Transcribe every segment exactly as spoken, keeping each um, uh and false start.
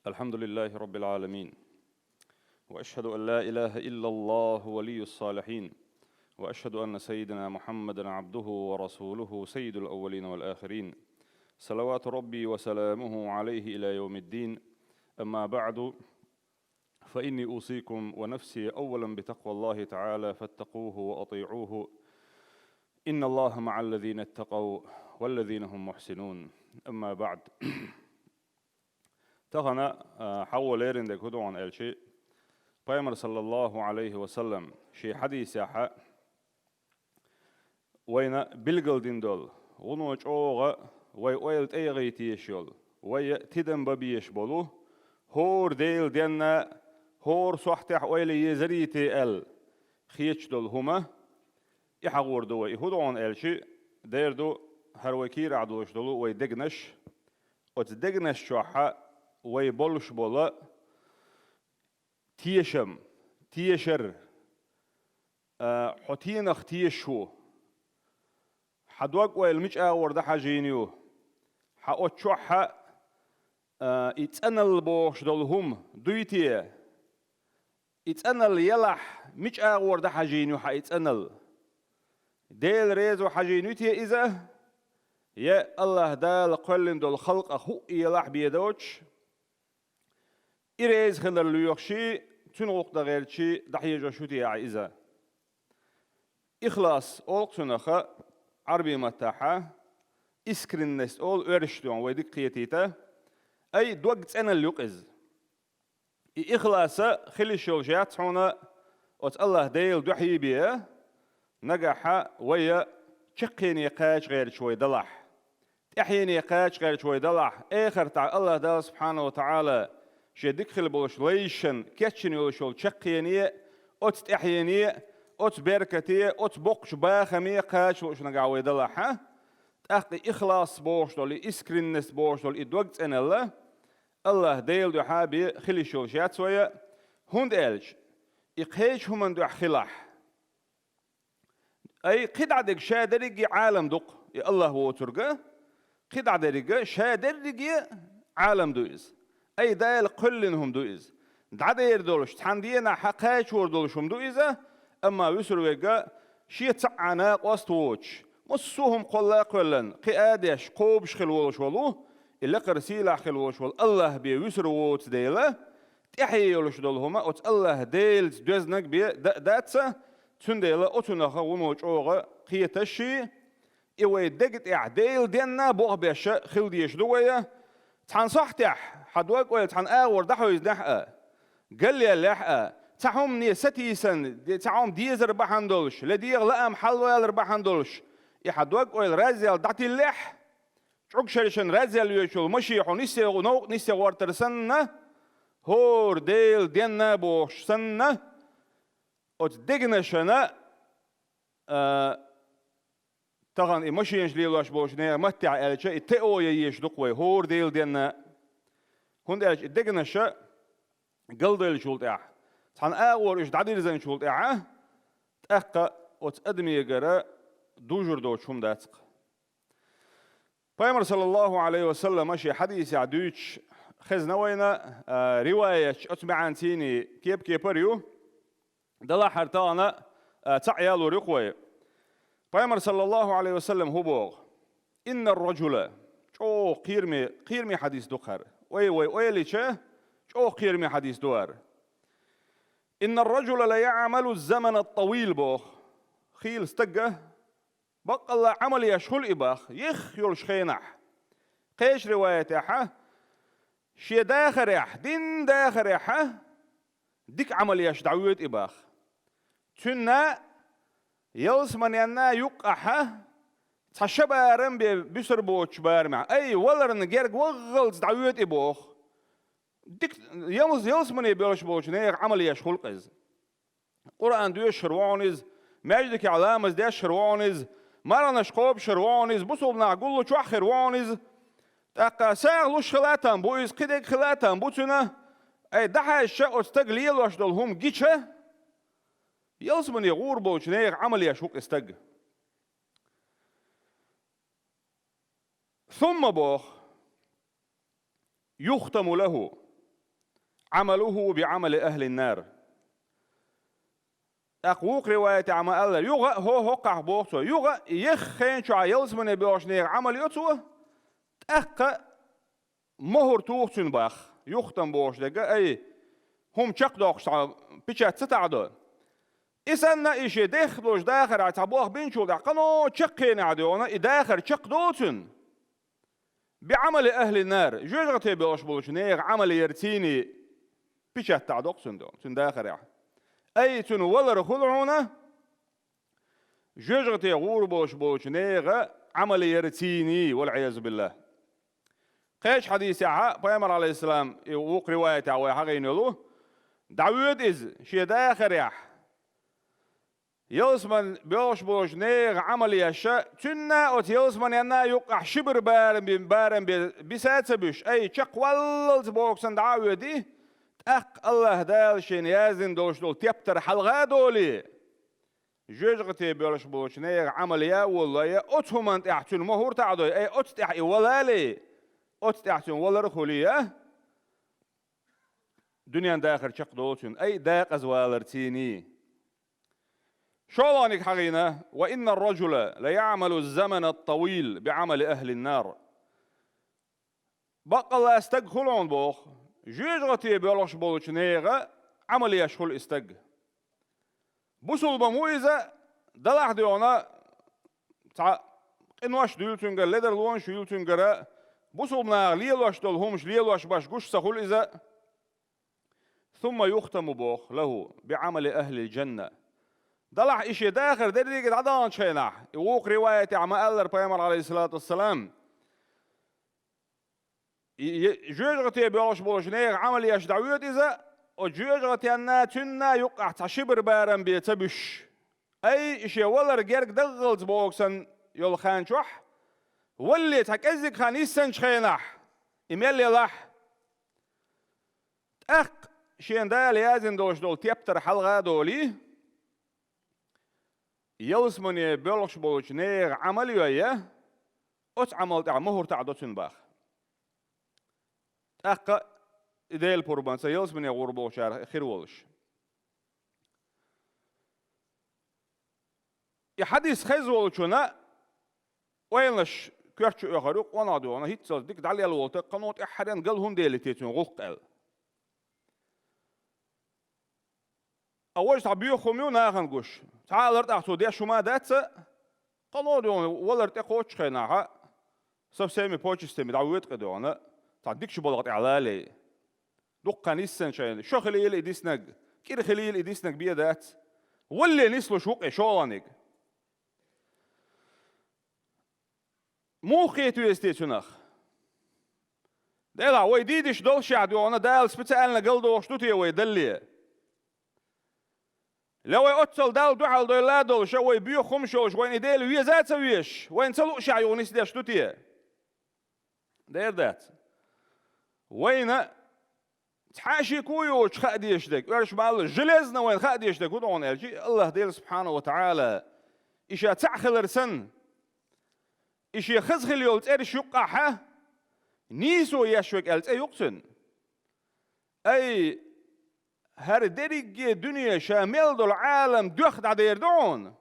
الحمد لله رب العالمين. وأشهد أن لا إله إلا الله ولي الصالحين. وأشهد أن سيدنا محمدا عبده ورسوله سيد الأولين والآخرين. صلوات ربي وسلامه عليه إلى يوم الدين. أما بعد، فإني أوصيكم ونفسي أولا بتقوى الله تعالى فاتقوه وأطيعوه. إن الله مع الذين اتقوا والذين هم محسنون. أما بعد. Тахана, а, хьагӀо лерина дерг хӀун ду аьлча, Пайхамар, саллаллаху Ӏалайхи ва саллам, ший хьадисехь вайна билгалдина долу, вуно чӀогӀа вай ойла тӀе а гӀайта езаш йолу, вай тидам бан безаш болу, хӀора Делан денна, хӀора сохьтехь ойла езарий те аьлла, хеташ долу хӀума, и хьагӀор ду вай. И хӀун ду аьлча, дера ду, хӀара вай кийрахь долуш долу вай дегнаш, оцу дегнаш чохь вай болуш болу тешам, тешар, а, хьо тенах тешаш ву, хьан дог-ойла мича агӀор дан хьажийна ю, хьан оцу чохь, а, и цӀаналла бохуш долу хӀума дуй те? И цӀаналла елахь, мича агӀор дан хьажийна ю хьан и цӀаналла? Дела резо хьажийна ю те иза? Я АллахӀ Дала кхоьллина долу халкъах хӀуъа елахь бен доцуш, и реза хилар лоьхуш, цуьнан гӀуллакх дан гӀерташ дӀахьежош ю те ахь иза? Ихлас олу цунах Ӏарбийн маттахь, искренность олу оьрсийн дуьхьа вай дика кхетийта, ай дог цӀаналла ю-кх иза. И ихлас хила йиш йолуш яц хьуна оцу АллахӀ Делан дуьхьа бен, нагахь вай чаккхене кхача гӀерташ вай далахь, тӀаьхьене кхача гӀерташ вай далахь, эхартахь АллахӀ Дала субхьанаху ва таӀала шен дика хила болуш лайшна кечйина йолуш йолу чаккхене, оцу тӀаьхьене, оцу беркате, оцу боккхачу бахаме кхача лууш нагахь вай далахь, а? ТӀаккха и ихлас бохуш долу, и искренность бохуш долу и дог цӀаналла АллахӀ Делан дуьхьа бен хила йиш йолуш яц вай, хӀунда аьлча и кхечу хӀуманна дуьхьа хилахь. Ай, кхидӀа дерг ша дерриге Ӏалам ду-кх, и АллахӀ воцург, кхидӀа дерг ша дерриге Ӏалам ду иза. Ай, Дала кхоьллина хӀума ду иза. ДӀадер долуш, цхьана дийнахь кхачор долуш хӀума ду иза, амма вуьсур верг шен цхьа а накъост воцуш, массо а хӀума кхолла а кхоьллина, кхиа а деш, кхобуш хила волуш волу, и лакхара сийлахь хила волуш волу АллахӀ бен вуьсур воцу дела, тӀаьхье йолуш долу хӀума оцу АллахӀ Делаца доьзнаг бен дан а дац, цундела оцунах вуно чӀогӀа кхеташ, и вай дега тӀехь Делан денна болх беш хила дезаш ду вай. Цхьана сохьтехь хьан дог-ойла цхьана агӀор дӀахьевзинехь а, галъяьллехь а, цхьа хӀумане сатийсанна, цхьа хӀума дезар бахьана долуш, я дегӀан лаам хьалавалар бахьана долуш, и хьан дог-ойла разъяла дӀатиллехь, чӀугшершан разъяла йоьдуш йолу машен хьо нисъе, новкъа нисъе гӀортар санна, хӀора Делан денна бохуш санна, оцу дегнашна, а, тахана и машенаш лелош болчу нехан маттехь аьлча, и тео ян езаш ду-кх вай, хӀора Делан денна. ХӀунда аьлча и дегнаш галдевллачул тӀаьхьа, цхьана агӀор уьш дӀадирзинчул тӀаьхьа, тӀаккха оцу адамегара дужур доцу хӀума дац-кх. Пайхамар, саллаллаху Ӏалайхи ва саллам, шен хьадисехь дуьйцуш хезна вайна, а, риваяташ оцу маьӀнеца кеп-кепара ю. Далахь хӀара тахана, а, цхьаъ ялор ю-кх вай. Пайхамар, саллаллаху Ӏалайхи ва саллам, хӀун боху? «Инна ар-раджула», чӀогӀа кхераме, кхераме хьадис ду-кх хӀара. Вай, вай ойла йича, чӀогӀа кхераме хьадис ду хӀара. «Инна ар-раджула ла яӀмалу аз-замана ат-тавил», боху. Хийла стаг баккъалла Ӏамал еш хуьлу и бах, ехха йолуш хенахь. Кхечу риваятехь, шен дахарехь, дин дахарехь, дика Ӏамал еш дӀавоьду и бах. Цуьнан ялсаманенна юккъехь цхьа шабарам бен буьсур боцучу барамехь, ай, валарна герга ваххалц дӀавоьду и боху. Дика, ялс-, ялсамане боьлуш болчу нехан Ӏамал еш хуьлу-кх иза. Къуръан доьшуш хир ву хьуна иза, маьждигехь ламаз деш хир ву хьуна иза, марханаш кхобуш хир ву хьуна иза, бусулба нах гуллучохь хир ву хьуна иза. ТӀаккха сагӀа луш хила а там бу иза, кхидерг хила а там бу цуьнан. Ай, дӀахьаьжча, оцу стага лелош долу хӀума гича, ялсамане гӀур болчу нехан Ӏамал еш ву-кх и стаг. Сумма боху, юхтаму лаху. عمله بعمل أهل النار. ТӀаккха вукху риваятехь ма-аллара, юха а, хӀо-, хӀокхахь боху цо, юха а, еха хенчохь ялсамане боьлхучу нехан Ӏамал йо цо, тӀаккха мохӀар туху цуьнан боху, юхатам бохуш дерг, ай, хӀума чекхдоккхуш цхьа печать ца таӀадо. И санна, и шен дехха долчу дахарехь цхьа болх бинчул тӀаьхьа кхано чекхъенехь а дуьйна, и дахар чекхдолу цуьнан. بعمل أهل النار, жоьжахате боьлхуш болчу нехан Ӏамал яра цуьнан, печать таӀадоккху цуьнан дуьйна, цуьнан дахарехь. Ай, цуьнан валар хуьлу хьуна, жоьжахате гӀур болуш болчу нехан Ӏамал яра цуьнан, والعياذ بالله. Кхечу хьадисехь а, пайхамар, Ӏалайхиссалам, и вукху риваятехь вай хьахийна йолу, дӀавоьду иза шен дахарехь, ялсамане боьлхуш болчу нехан Ӏамал еш, цуьнан а, оцу ялсаманенна а юккъехь шибр барам бен, барам бен биса а ца буьсуш, ай, чекхваллалц боху санна дӀа а воьдий, тӀаккха АллахӀ Дала шена яздина долуш долу тептар хьалха а долий, жоьжахате боьлхуш болчу нехан Ӏамал ян а воллой, оцу хӀуманна тӀехь цуьнан мохӀар таӀадой, ай, оцу тӀехь и валалий, оцу тӀехь цуьнан валар а хуьлий, дуьненан дахар чекхдолу цуьнан, ай, декъаза валар цуьнан. ШолгӀаниг хьахийна: وإن الرجل ليعمل الزمن الطويل بعمل أهل النار. Баккъалла стаг хуьлу хьуна боху, жоьжахате боьлхуш болчу нехан Ӏамал еш хуьлу и стаг. Бусулба ма ву иза, далахь а дуьйна, цхьа къинош а дуьйлу цуьнгара, ледарлонаш а юьйлу цуьнгара, бусулба наха лелош долу хӀумаш лелош баш гуш ца хуьлу иза. ثم يختم боху, له بعمل أهل الجنة. Далахь и шен дахар дерриге а дӀадаханчу хенахь, и вукху риваятехь ма-аллара пайхамар, Ӏалайхиссалату вассалам, и, и жоьжахате боьлхуш болчу нехан Ӏамал еш дӀавоьду иза, оцу жоьжахатенна, цуьнан а юккъехь цхьа шибр барам бен ца буьсуш. Ай, и шен валар герга даггӀалц боху санна йолу хан чохь, валле цхьа кӀеззиг хан йиссанчу хенахь, и мел елахь, тӀаккха шена Дала яздина долуш долу тептар хьалха а долий, ялсамане боьлхуш болчу нехан Ӏамал йой, оцу Ӏамал тӀехь мохӀар таӀадо цуьнан боху. ТӀаккха и Делан пурбанца ялсамане гӀур болчарах хир волуш. И хьадис хезна волчунна ойланаш коьрта чу оьхур ю, къонах а дуьйна, хӀинццалц дика дӀалелла волу стаг кхано тӀаьххьара гал хӀунда елира те цуьнан гӀуллакх аьлла. Ткъа важа цхьа боьха хӀума ю нахана гуш. Цхьа а лар тӀаккха цо деш хӀума а дац, кхано а дуьйна валар тӀекхоччу хенахь, со всеми почестями дӀавоьду-кх и дуьйна, цхьа дикачу балха тӀехь лалий. Дуккха хан йиссанчу хенахь, шо хилийла и диснарг, кӀира хилийла и диснарг бен дац. Валле нислуш ву-кх и шолгӀаниг. Муха кхета веза те цунах? Делахь, вай дийдеш доллушехь а дуьйна, Дала специально галдохуш ду те вай далле? Я вай оццул Далла дуьхьал дойла а долуш, вай боьха хӀумаш йолуш, вайна и Дела веза а ца везаш, вайна ца луушехь юха нисдеш ду те? Дера дац. Вайна цхьа а шеко йоцуш хаа дезаш дерг, оьрша бала железно вайна хаа дезаш дерг хӀун ду хьуна аьлча, АллахӀ Дела субхьанаху ва таӀала, и ша цхьаъ хилар санна, и шен хаза хила йолу цӀераш юккъехь нийсо еш верг аьлла цӀе ю-кх цуьнан. Ай, хӀара дерриге дуьне ша мел долу Ӏалам доьхна дӀадер ду хьуна,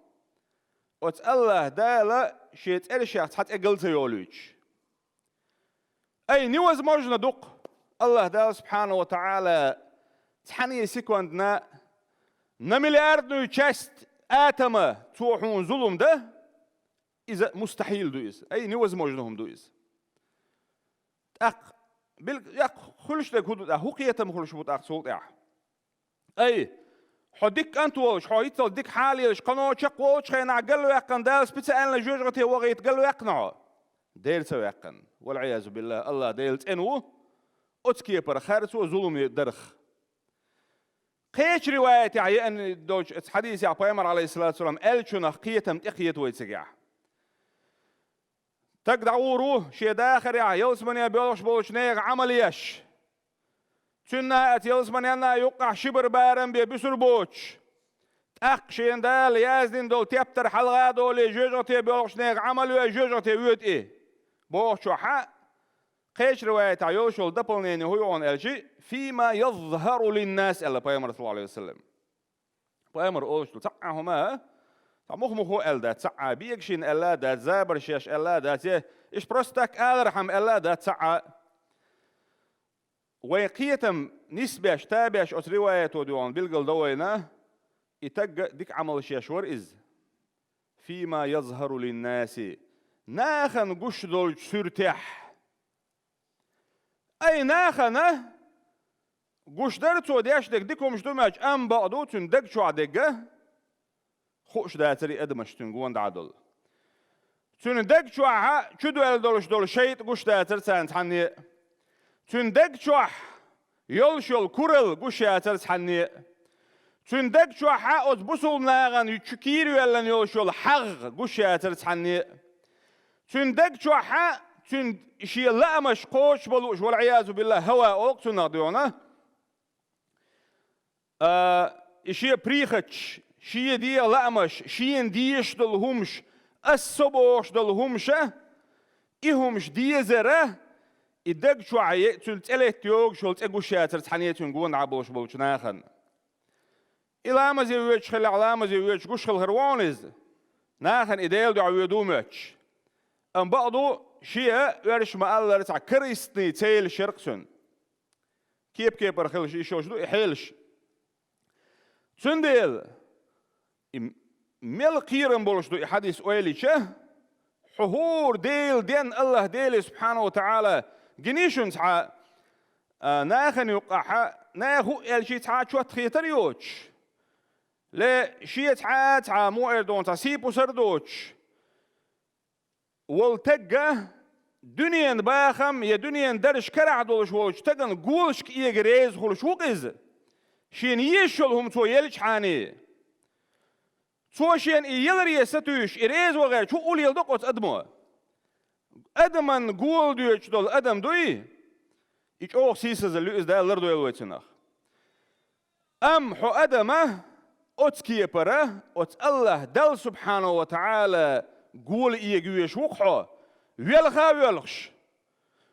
оцу АллахӀ Дала шен цӀерашех цхьа цӀе гал ца йолуьйтуш. Ай, невозможно ду-кх АллахӀ Дала субхьанаху ва таӀала цхьана секундана на миллиардную часть атома цо хьуна зулам дан, иза мустахьил ду иза. Ай, невозможно хӀума ду иза. ТӀаккха, бил-, яккха хуьлуш дерг хӀун ду тӀаккха? ХӀун кхетам хуьлуш бу тӀаккха цул тӀаьхьа? Ай, хьо дика кӀант волуш, хьо хӀинццалц дика хьалелаш, кхано чекхволучу хенахь галваьккхина, Дала специально жоьжахате вахийта галваьккхина хьо? Дера ца ваьккхина. ВалӀиязу биллахӀ, АллахӀ Дела цӀена ву оцу кепара харцо, зуламе дарх. Кхечу риваятехь еана долчу оцу хьадисехь пайхамар, Ӏалайхиссалату вассалам, аьллачунах кхетам тӀекхета вай цигахь. Стаг дӀагӀур ву шен дахарехь ялсамане боьлхуш болчу нехан Ӏамал еш. Цуьнан а, оцу ялсаманенна а юккъехь шибр барам бен буьсур боцуш. ТӀаккха шена Дала яздина долу тептар хьалха а долий, жоьжахате боьлхуш нехан Ӏамал йой, жоьжахате воьду и. Бохучохь, Кхечу риваятехь йолуш йолу дополнение хӀун ю хьуна аьлча, «фима язхару линнас», аьлла Пайхамар, саллаллаху Ӏалайхи ва саллам. Пайхамар олуш ду, цхьа а хӀума, цхьа муха-муха аьлла дац, цхьа а бегашина аьлла а дац, забарш еш аьлла а дац, я иштта просто так алархьама аьлла а дац цхьа а. Вайн кхетам нисбеш, табеш оцу риваято дуьхьал билгал до вайна, и тагга дика Ӏамалш еш вара иза. «Фима язхару линнаси», нахана гуш долчу суьртехь. Ай, нахана гуш дара цо деш дерг дика хӀумаш ду моьттуш, амма бакъ ду, цуьнан даг чохь дерг хууш дацара и адамаш цуьнга гонах дӀа долу. Цуьнан даг чохь чудоьлла долуш долу шайтӀа гуш дацара царна цхьанне а. Цуьнан даг чохь йолуш йолу куралла гуш яцара цхьанне а. Цуьнан даг чохь оцу бусулба нахана чу кийра йоьллина йолуш йолу хьагӀ гуш яцара цхьанне а. Цуьнан даг чохь цуьнан шен лаамаш кхочуш бан лууш, вал-Ӏиязу биллахӀ, хӀаваъ олу цунах дуьхьал. А, и шен прихоташ, шен дегӀан лаамаш, шена дезаш долу хӀумаш, ас со бохуш долу хӀумаш, и хӀумаш дезара, и даг чохь е цуьнан цӀе летта йогуш йолу цӀе гуш яцара цхьанне а цуьнга гонах болуш болчу нахана. И ламазе воьдуш хиллехь, ламазе воьдуш гуш хилла хир ву хьуна иза. Нахана и Делан дуьхьа воьду моьттуш. Амма бакъ ду, шен оьрсаша ма-аллара, цхьа корыстный цель яра-кх цуьнан. Кеп-кепара хилла йиш йолуш ду и хьелаш. Цундела и мел кхерам болуш ду и хьадис ойла йича, хьо хӀора Делан денна, АллахӀ Деле, субхьанаху ва таӀала, гиний шуна цхьа, а, нахана юккъехь, наха хӀуъа аьлча цхьа а чот хетар а йоцуш, ле шен цхьа а, цхьа а муха эр ду хьуна, цхьа сий-пусар а доцуш, волу тагга дуьненан бахам я дуьненан дарж карахь долуш волчу стагана голашка эга реза хуьлуш ву-кх иза, шена езаш йолу хӀума цо елчхьана. Цо шена и яларе сатуьйсуш, и реза ван гӀерташ хӀуъа леладо-кх оцу адамо. Адаман гола доьдуш долу адам дуй, и чӀогӀа сийсазалла ю иза, Дала лардойла вай цунах. Амма хьо, адама, оцу кепара оцу АллахӀ Далла, субхьанаху ва таӀала, гола эга везаш ву-кх хьо, велха а воьлхуш,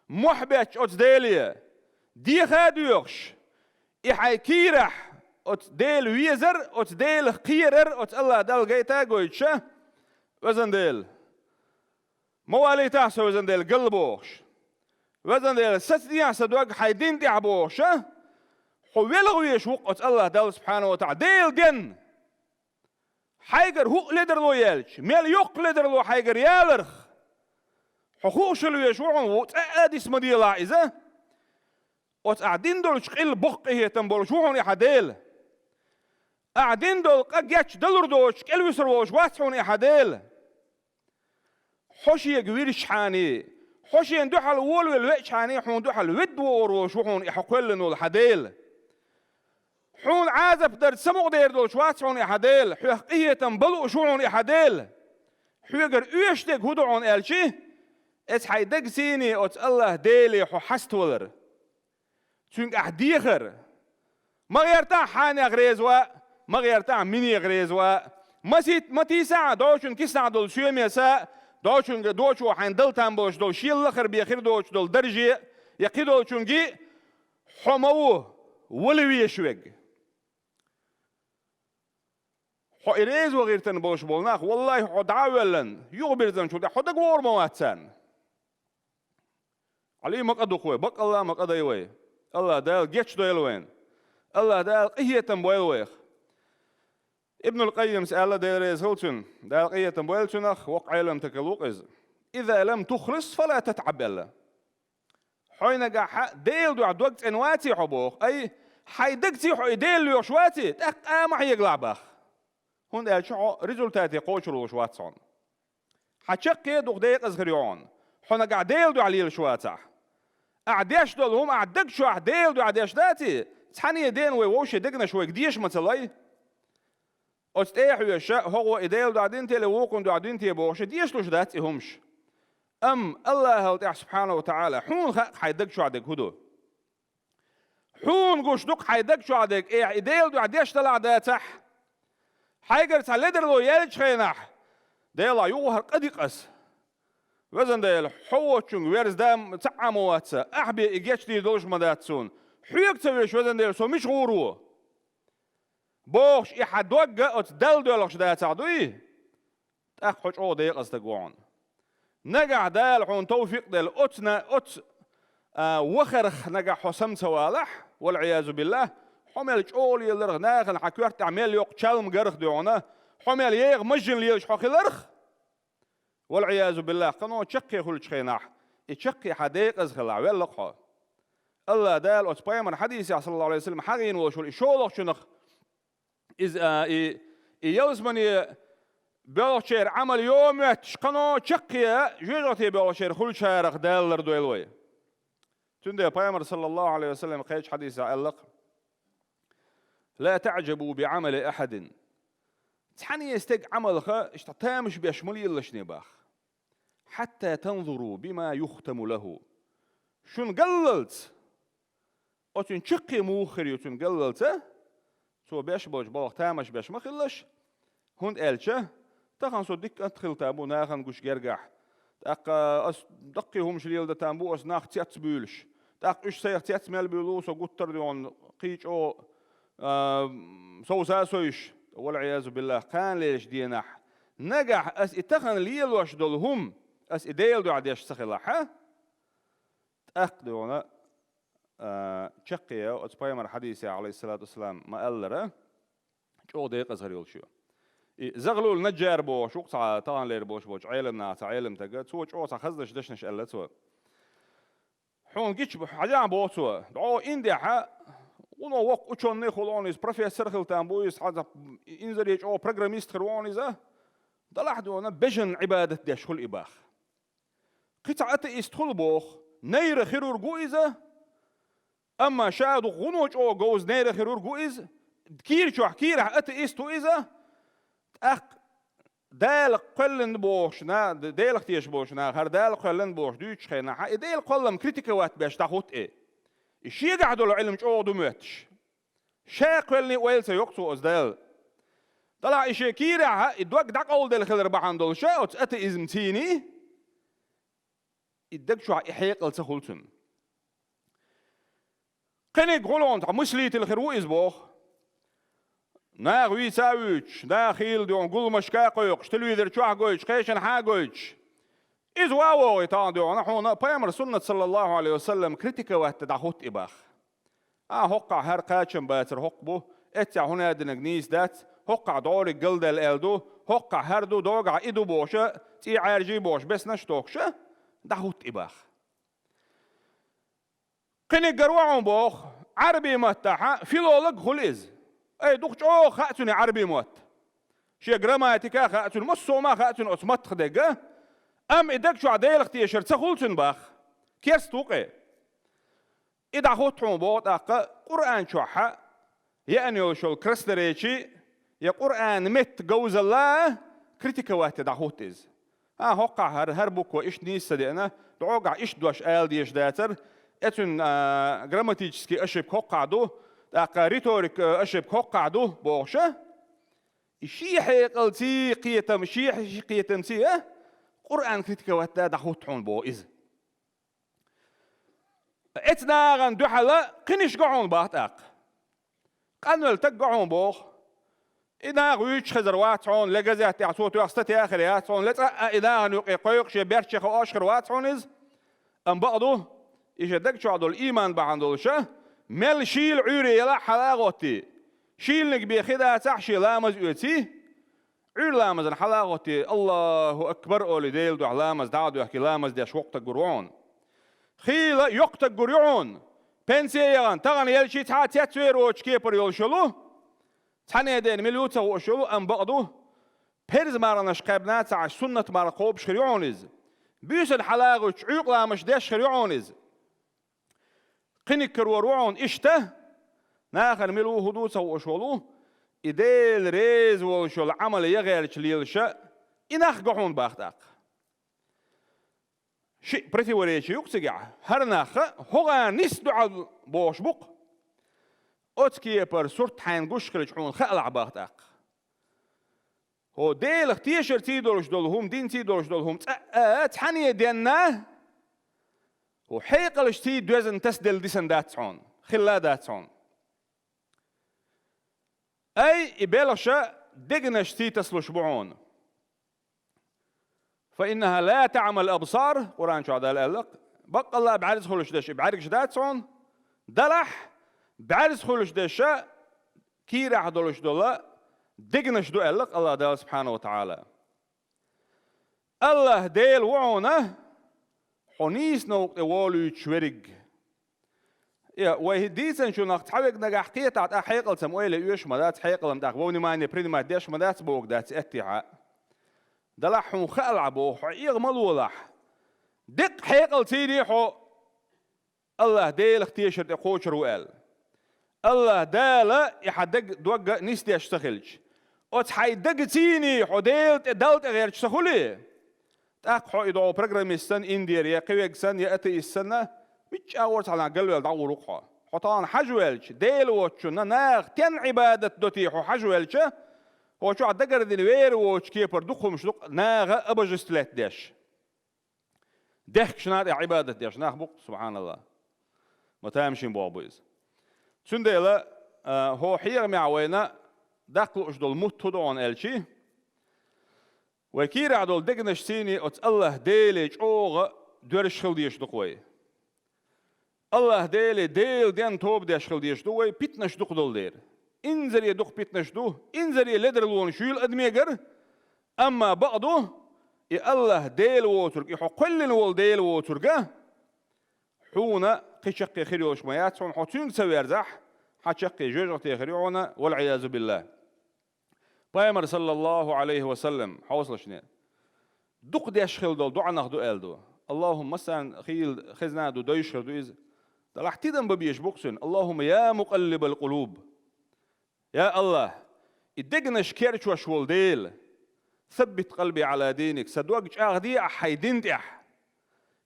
мохь бетташ оцу Деле, деха а доьхуш, и хьайн кийрахь оцу Дела везар, оцу Делах кхерар, оцу АллахӀ Далла гайта а гойтуш, везан Дела, ма валийтахьа со, везан Дела, галла бохуш. Везан Дела, сацадехьа сан дог хьайн дин тӀехь бохуш, хьо велха везаш ву-кх оцу АллахӀ Далла, субхьанаху ва таӀала, Делан денна. Хьайгара хӀуъа ледарло яьлча, мел йоккха ледарло хьайгара яларх, хьо хууш хила везаш ву хьуна, ву цкъа а диса ма делахь иза. Оцу ахь дина долчу къилла боккха къинхетам болуш ву хьуна и хьан Дела. Ахь дина долу къа гечдалур доцуш кӀелвуьсур волуш вац хьуна и хьан Дела. Хьо шега вирзичхьана, хьо шена дуьхьал волавелла веачхьана, хьуна дуьхьал ведда вогӀур волуш ву хьуна и хьо кхоьллина волу хьан Дела. Хьуна Ӏазап дарца самукъадер долуш вац хьуна и хьан Дела, хьоьх къинхетам бан лууш ву хьуна и хьан Дела. Хьоьгара оьшуш дерг хӀун ду хьуна аьлчи, эца хьайн дагцийний оцу АллахӀ Деле хьо хьаставалар. Цуьнга ахь дехар. Ма гӀертахь хьенех реза ван, ма гӀертахь минех реза ван. Ма сийт-, ма тийсахь дочун киснахь долу соьме са, дочунга дочо хьайн дала там болуш долу шен лахара бен хир доцуш долу дарже, я кхидолчунгий, хьо ма ву вала везаш верг. Хьо и реза ван гӀиртина болуш болу нах, валлахӀи, хьо дӀа а воьллина, юхабирзинчул тӀаьхьа хьо дагавогӀур ма вац царна. Ӏали, ма къа ду-кх вай, баккъалла а ма къа дай вай. АллахӀ Дала гечдойла вайна. АллахӀ Дала къинхетам бойла вайх. Ибнул Къаййимас аьлла, Дела реза хила цунна, Дала къинхетам бойла цунах, воккха Ӏеламстаг ву-кх иза: «Иза лам тухлис, фала татӀаб», аьлла. Хьо нагахь Делан дуьхьа дог цӀена ваций хьо боху, ай, хьайн дагций хьо и Дела лоьхуш ваций, тӀаккха а ма хьегалахь боху. ХӀунда аьлча хьо результате кхочур волуш вац хьуна. Хьан чаккхе а дукха декъаза хир ю хьуна, хьо нагахь Делан дуьхьа лелаш вацахь. Ахь деш долу хӀума ахь даг чохь Делан дуьхьа деш даций, цхьанне а дена вай вовшийн дегнаш вайга деша ма ца лой. Оцу тӀе а хьоьжуш, хӀокхо и Делан дуьхьа дина те, вукхунна дуьхьа дина те бохуш, дешалуш дац и хӀумаш. Амма АллахӀал тӀаьхьа, субхьанаху ва таӀала, хьуна хаьа-кх хьайн даг чохь дерг хӀун ду. Хьуна гуш ду-кх хьайн даг чохь дерг, ахь и Делан дуьхьа деш делахь а дацахь. Хьайгара цхьа ледарло яьллачу хенахь, Дела, юха хӀара къа ди-кх ас. Везан Дела, хьо воцчунга верза да цхьа а ма вац, ахь бен и гечдийр долуш ма дац суна. Хьоьга ца веш, везан Дела, со мича гӀур ву? Бохуш, и хьан дог оцу Далла доьлхуш дацахь дуй, тӀаккха хьо чӀогӀа декъаза стаг ву хьуна. Нагахь Дала хьуна тавфикъ делла, оцу на-, оцу, а, вахарх нагахь хьо сам ца валахь, валӀиязу биллахӀ, хьо мел чӀогӀа леларх, нахана хьан коьртехь мел йоккха чалма гарх дуьхьуна, хьо мел еха мажжина лелаш хьо хиларх, валӀиязу биллахӀ, кхано чаккхе хуьлучу хенахь, и чаккхе хьан декъаза хилахь, велла-кх хьо. АллахӀ Дала оцу пайхамар хьадисехь, саллаллахӀу Ӏалайхи ва саллам, хьан гӀийна волуш волу и шолгӀачунах, иза, а, и, и ялсамане боьлхучеран Ӏамал йо моьттуш, кхано чаккхе жоьжахате боьлхучеран хуьлучарах Дала лардойла вай. Цундела пайхамар, саллаллахӀу Ӏалайхи ва саллам, кхечу хьадисехь аьлла-кх: «لا تعجبوا بعمل أحد». Цхьанне стеган Ӏамалха иштта тамаш беш ма лелалаш, бах. «حتى تنظروا بما يختم له». Шуна галлалц, оцуьнан чаккхе муха хир ю цуьнан галлалца, цо беш болчу балхах тамаш беш ма хилалаш, хӀунда аьлча тахана со дика кӀант хила там бу нахана гуш гергахь. ТӀаккха ас даккхий хӀумаш леладан там бу ас нах цец буьйлуш. ТӀаккха уьш сайх цец мел буьйлу, со гуттар а дуьхьал кхин чӀогӀа, а, совса а совуш, валӀиязу биллахӀ, кхана лелачу денахь. Нагахь ас и тахана лелош долу хӀума, ас и Делан дуьхьа деш ца хилахь, тӀаккха дуьхьал, а, чаккхе оцу пайхамар хьадисехь, Ӏалайхиссалату вассалам, ма-аллара, чӀогӀа декъаза хир йолуш ю. И Загълул Наджар бохуш ву-кх цхьа таханлера болуш болчу Ӏеламнаха цхьа Ӏеламстага, цо чӀогӀа цхьа хазанаш дешнаш аьлла цо. Хьуна гича хьажахь, боху цо, дӀо Индехь гӀуно воккха учёный хуьлу хьуна иза, профессор хила там бу иза, хьан инзаре чӀогӀа программист хир ву хьуна иза, далахь дуьхьал бежан Ӏибадат деш хуьлу и, бах. Кхин цхьа атеист хуьлу, боху, нейрохирург ву иза, амма ша дукха гӀуно чӀогӀа говза нейрохирург ву иза, кийра чохь кийрахь атеист ву иза, тӀаккха Дала кхоьллина бохуш на-, Делах тешаш болчу наха хӀара Дала кхоьллина бохуш дуьйцучу хенахь, и Делан кхоллам критиковать беш дӀахӀутту и. И шегахь долу Ӏилма чӀогӀа ду моьттуш. Ша кхоьллина ойла ца йоккху цо оцу Дала. Далахь и шен кийрахь и дог дӀакъовладелла хилар бахьана долуш оцу атеизмций, и даг чохь и хьекъал ца хуьлу цуьнан. Кхиниг гӀулгӀун цхьа мыслитель хир ву иза, боху. Наха вийца а вуьйцуш, наха хийла дуьхьал гуламашка а кхойкхуш, телевизор чохь а гойтуш, кхечанхьа а гойтуш. Иза ван вогӀий тахана дуьхьал, хьуна пайхамар суннат, саллаллахӀу Ӏалайхи ва саллам, критиковать дан дӀахӀутту и, бах. А, хӀоккхахь хӀара кхачам бацар хӀокху бу, эццехь хӀун а динарг нийса дац, хӀоккхахь дӀориг галдаьлла аьлла ду, хӀоккхахь хӀара ду, догахь и ду бохуша, цӀий Ӏаьржий бохуш, беснаш а тохкуша, дӀахӀутту и, бах. Кхиниг гар ву хьуна, боху, Ӏарбий маттахь филолог хуьлу иза. Ай, дукха чӀогӀа хаьа цуьнан Ӏарбий мотт. Шен грамматика а хаьа цуьнан, массо а хӀума а хаьа цуьнан оцу маттах дерг. Амма и даг чохь Делах тешар ца хуьлу цуьнан, бах. Керста ву-кх и. И дӀахӀутту хьуна, боху, тӀаккха Къуръан чохь а еана йолуш йолу красноречие я Къуръанан меттан говзалла а критиковать дан дӀахӀутту иза. А, хӀоккхахь хӀара, хӀара буква иштта нийса ца деана, дӀогахь иштта дош ала дезаш дацара, э, цуьнан, а, грамматический ошибка хӀоккхахь ду, тӀаккха риторика, а, ошибка хӀоккхахь ду, бохуша. И шен хьекъалций, кхетам, шен хьи-, кхетамций, а, Къуръан критиковать дан дӀахӀутту хьуна, боху иза. Эцу нахана дуьхьал кхиниш го хьуна, бах, тӀаккха. Къанвелла стаг го хьуна, боху. И наха вуьйцуш хезар вац хьуна, ле газет тӀехь цо тоьхна статья хир яц хьуна, ле цкъа а и нахана юкъе кхойкхуш я баьрчче хууш хир вац хьуна иза. Амма бакъ ду, и шен даг чохь долу ийман бахьана долуша, мел шийла Ӏуьйре ялахь а хьала а гӀоттий, шийланиг бен хи дацахь а шен ламаз оьций, Ӏуьйра ламазан хьала а гӀоттий, «АллахӀу акбар» олий, Делан дуьхьа ламаз дӀа а доьхкий, ламаз деш воккха стаг гур ву хьуна. Хийла йоккха стаг гур ю хьуна. Пенсие яхана, тахана елчий цхьа а цецвер воцучу кепара йолуш йолу. Цхьанне дена мила ю ца хууш йолу, амма бакъ ду. Перз марханаш кхаьбна ца Ӏаш, суннат марха кхобуш хир ю хьуна иза. Буьйсанна хьала а гӀуьттуш, Ӏуьйкъа ламазаш деш хир ю хьуна иза. Кхиниг карор ву хьуна иштта, нахана мила ву, хӀун ду ца хууш волу, и Дела реза волуш йолу Ӏамал ян гӀерташ лелаша, и нах го хьуна, бах, тӀаккха. Шиъ противоречие ю-кх цигахь. ХӀара нах хӀокхарна нийса дуьхьал бохуш бу-кх. Оцу кепара сурт хьайна гуш хилча хьуна хаалахь, бах, тӀаккха. ХӀо Делах тешарций долуш долу хӀума, динций долуш долу хӀума цкъа а цхьаьна денна, хӀо хьекъалшций доьзна тасаделла дисина дац хьуна, хилла дац хьуна. Ай, и белхаша дегнашций тасалуш бу хьуна. «Фа иннаха ла таъмал абсар», Къуръан чохь Дала аьлла, баккъалла а бӀаьрза хуьлуш дерш, и бӀаьргаш дац хьуна, делахь, бӀаьрза хуьлуш дерш кийрахь долуш долу дегнаш ду аьлла АллахӀ Дала субхьанаху ва таӀала. АллахӀ Дела ву хьуна, хьо нийса новкъа тӀе волуьйтуш верг. Э, вай хӀи дийцина чу нах цхьа верг нагахь кхетахь, тӀаккха хьекъалца ма ойла, оьшуш ма дац, хьекъална тӀаккха вовнимание принимать деш ма дац боху дац, аьттехьа. Делахь хьуна хаалахь боху, хьо эгӀа ма лолахь. Деккъа хьекъалций хьо АллахӀ Делах тешар тӀе кхочур ву аьлла. АллахӀ Дала и хьан даг догга нисдеш ца хилча, оцу хьайн дагаций хьо Дела тӀе, Далла тӀе гӀерташ ца хуьлий, тӀаккха хьо и догӀу программист санна, индера я кхиверг санна, я атеист санна, мичча агӀор цхьанхьа галваьлла дӀагӀур ву-кх хьо. Хьо тахана хьажавелча, Дела воцучунна наха тен Ӏибадат до те хьо хьажавелча, хьо чохь дагардина вер воцучу кепара дукха хӀумаш ду-кх наха обожествлять деш. Дехкаш нах тӀехь Ӏибадат деш нах бу-кх, субхьаналлахӀ. Ма тамашийна болх бу иза. Цундела, а, хӀо хьехамехь вайна даккха лууш долу мутт хӀун ду хьуна аьлчи, вай кийрахь долу дегнашций оцу АллахӀ Деле чӀогӀа доьрзуш хила дезаш ду-кх вай. АллахӀ Деле, Делан денна тоба деш хила дезаш ду вай, питанаш дукха долу дела. Инзаре дукха питанаш ду, инзаре ледарлонаш юйла адамегара, амма бакъ ду, и АллахӀ Дела воцург, и хьо кхоьллина волу Дела воцурга, хьуна кхин чаккхе хир йолуш ма яц хьуна, хьо цуьнга ца верзахь, хьан чаккхе жоьжахате хир ю хьуна, валӀиязу биллахӀ. Пайхамар, саллаллаху Ӏалайхи ва саллам, хьовсалаш не, дукха деш хила долу доӀанах ду аьлла ду. АллахӀумма, массарна хийла хезна а ду, дойуш хир ду иза. Делахь тидам бан безаш бу-кх цуьнан: «АллахӀумма я мукъаллибал къулуб». Я АллахӀ, и дегнаш керчош волу Дела, саббит къалби Ӏала диник, сан дог чӀагӀде ахь хьайн дин тӀехь.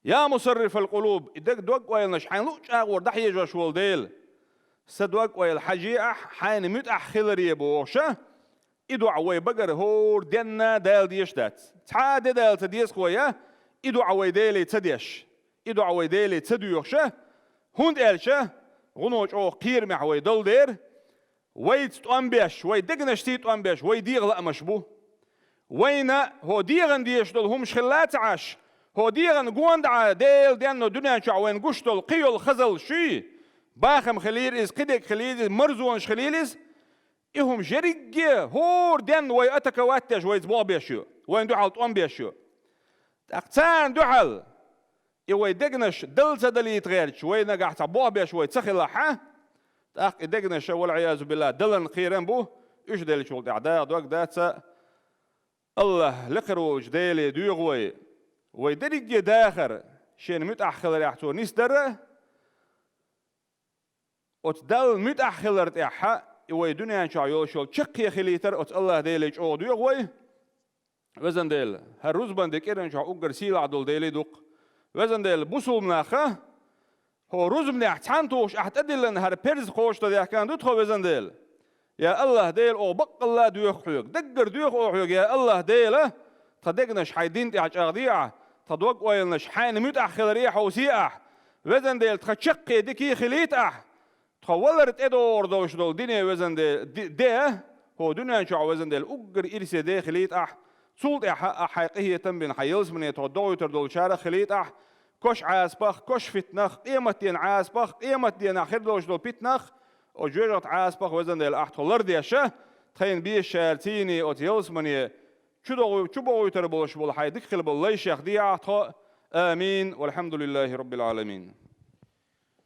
Я мусаррифал къулуб, и даг, дог-ойланаш хьайн луъу чӀагӀор дӀахьежош волу Дела, сан дог-ойла хьаже ахь хьайна муьтӀахь хиларе бохуша, и доӀа вай багара хӀора денна Дала дезаш дац. Цхьа а де Дала ца деза-кх вай, и доӀа вай Деле ца деш, и доӀа вай Деле ца доьхуша, хӀунда аьлча гӀуно чӀогӀа кхерамехь вай долу дера, вайца тӀом беш, вай дегнашций тӀом беш, вай дегӀан лаамаш бу. Вайна хӀо дегӀан дезаш долу хӀумаш хилла ца Ӏаш, хӀо дегӀан гондӀа Делан денна дуьнен чохь вайна гуш долу кхин йолу хазалла шуй, бахам хилийла иза, кхидерг хилийла иза, марзонаш хилийла иза, и хӀумаш ерриге хӀора денна вай атаковать деш, вайца болх беш ю, вайна дуьхьал тӀом беш ю. ТӀаккха царна дуьхьал и вай дегнаш дала ца далийта гӀерташ, вай нагахь цхьа болх беш вай ца хилахь, тӀаккха и дегнаша, валӀиязу биллахӀ, даларна кхерам бу, уьш деллачул тӀаьхьа дагӀа дог дац. АллахӀ, лекхара волчу Деле доьху вай, вай дерриге дахар шена муьтӀахь хиларехь Цо нисдара, оцу Далла муьтӀахь хилар тӀехь, и вай дуьнен чохь йолуш йолу чаккхе хилийтар оцу АллахӀ Деле чӀогӀа доьху вай. Везан Дела, хӀара рузбан де кӀиран чохь уггар сийлахь долу Деле ду-кх. Везан Дела, бусулба наха, хӀо рузбанехь цхьаьна тухуш ахь тӀедиллина хӀара перз кхочушдан даьхкина ду тхо, везан Дела. Я АллахӀ Дела, оха баккъалла а доьху хьоьга, даггара доьху оха хьоьга, я АллахӀ Дела, тхан дегнаш хьайн дин тӀехь чӀагӀде ахь, тхан дог-ойланаш хьайна муьтӀахь хиларе хьовсе ахь. Везан Дела, тхан чаккхе дикий хилийта ахь. Тхо валар тӀедогӀур долуш долу дине, везан Де-, ди-, де, хӀо дуьнен чохь, везан Дела, уггар ирсе де хилийта ахь. Цул тӀаьхьа ахь хьайн къинхетам бина хьайн ялсамане тхо догӀуьйтур долчарах хилийта ахь. Кош Ӏазапах, кош фитнах, къематден Ӏазапах, къематденахь хир долуш долу питнах, оцу жоьжахатин Ӏазапах, везан Дела, ахь тхо лардеш, тхайна безачарций оцу ялсамане чу догӀу-, чу богӀуьйтур болуш болу хьайн дика хила болу лайшех де ахь тхо. Амин. Валхьамдулиллахи Раббил Ӏаламин.